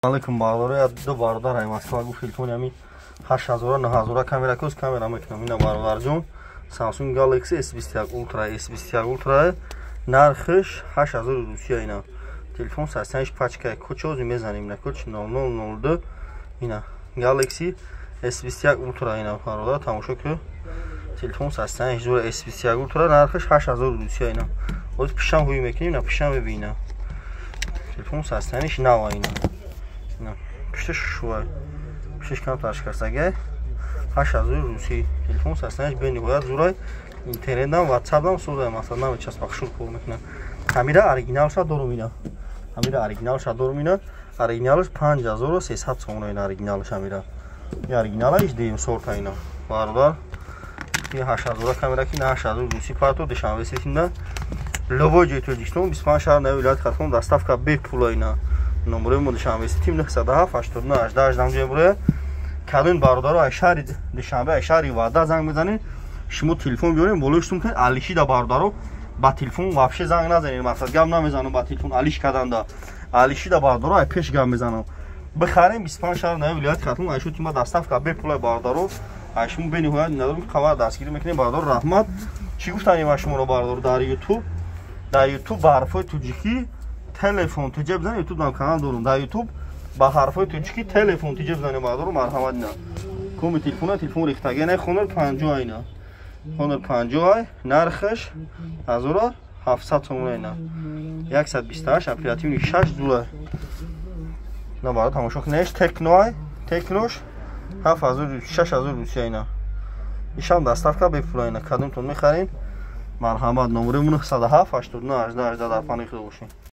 Алейкум, бародаро. Ду бародар ай Москва гуфт, телефони ҳами 8000, 9000 камера кус, камера мекунам. Ина, бародарҷон, Samsung Galaxy S21 Ultra, S21 Ultra, нархиш 8000 Русия. Ина телефон 35 пачка, код чози мезанем, ина код 0002. Ина Galaxy S21 Ultra, ина, бародар, тамошо ки, телефон 35 зура, S21 Ultra, нархиш 8000 Русия. Ина боз пишам ҳуй мекунем, ина пишам мебина, телефон 35 нава. Ина пушташ шувай, пушташ камтар шикастагай. 8000 русӣ, телефон 35 бениҳоят зурай, интернетам, ватсапам созай, масалан, намечаспа, хушур кор мекунад. Ҳамира оригиналша дорум, ина ҳамира оригиналша дорум, ина оригиналш 5300 сомона, ина оригиналш, ҳамира и оригинала иш дуюм сорта. Ина, бародар, и 8000 камера ки, на 8000 русӣ парто. Душанбе Ситинда, любой ҷои Тоҷикистон, 25 шаҳр нави вилояти Хатлон доставка бепула. Ина номерои мо: Душанбе Ситим, 907 89 18 18 ҷои буроя. Кадоин бародаро ай шаҳри Душанбе, ай шаҳри Ваҳдат занг мезанед, шумо телефон биёрем, болои кунед алишида. Бародаро, ба телефон вообще занг назанед, мақсад, гап намезанам ба телефон алиш карданда, алишида, бародаро, ай пеш гап мезанам. Бихарем, 25 шаҳр нави вилояти Хатлон ай шуд, ма доставка бепула. Бародаро, ай шумо бениҳоят надорем, хабар дастгирӣ мекунем. Бародаро, раҳмат. Чӣ гуфтанем ба шуморо, бародаро? Дар Ютуб, дар Ютуб ба ҳарфҳои тоҷикӣ телефон тиҷа бизанед, Ютуб дам канал дорум, дар Ютуб ба ҳарфҳои тоҷикӣ телефон тиҷа бизанед. Бародаро, марҳамат. Ина коми телефона, телефон рехтаги, на Honor 50, ина Honor 50 ай, нархаш 1700 сомона, ина 128 оперативный, 6 зула. На, баро, тамошо кунеш, Техно ай, Технош 7000, 6000 русия. Ина ишам доставка бепула. Ина кадомтон мехарем, марҳамат, номерои 907 89 18 18 дар паноҳи худо бошед.